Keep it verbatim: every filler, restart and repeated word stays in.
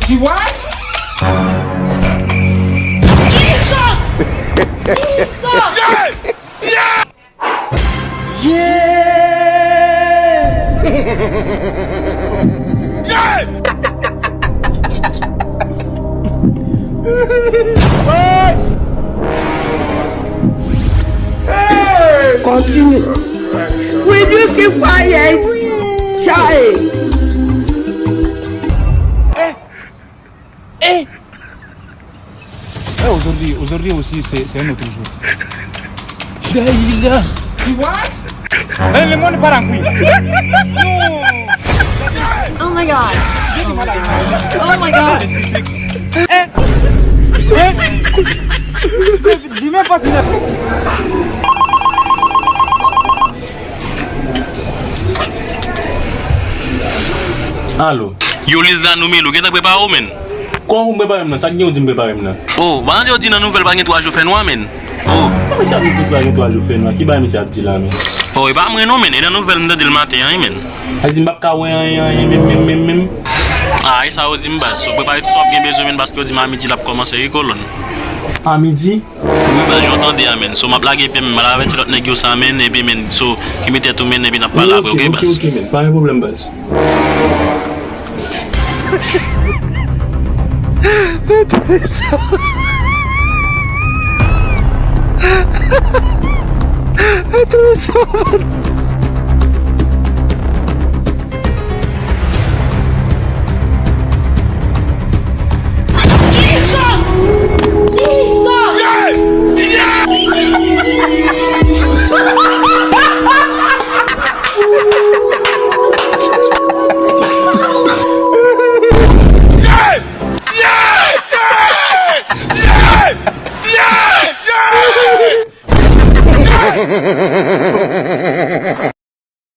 She what? Jesus! Jesus! Yeah! Yeah! Yeah! Yeah! Continue. Will you keep quiet? Child. Eh! Eh, aujourd'hui, aujourd'hui aussi, c'est, c'est un autre jour. Daïla! What? Eh, le monde part en couille. Non! Oh my God. Oh my God. Eh! Eh! Dis-moi pas. Alo. Yo, Lizla, nou mele w gentan prepare w, menn. Kòman pou m prepare m nan? Sa k gen ou di m prepare m nan? Oh, pa tande yo di nan nouvèl pa gen twa jou fènwa, menn. Oh. Kòman misye ap di pa gen twa jou fènwa? Ki bagay misye ap di la, menn? Oh, e pa mwen non, menn. E nan nouvèl m tande l maten an, wi, menn. Sa di m p ap ka wè anyen, anyen, menm, menm, menm, menm. Ah, e sa yo di m, baz. So, prepare tout sa w ap gen bezwen, menn, paske yo di m a midi l ap kòmanse, wi, kolòn. A midi? Wi, baz, jan w tande a, menn. So, m ap lage pye m, m al avèti lòt nèg yo sa, menn, epi, menn, so, kenbe tèt ou, menn, epi n ap pale apre, oke, baz? Ok, ok, ok, menn. Pa gen pwoblèm, baz. Jesus! Jesus!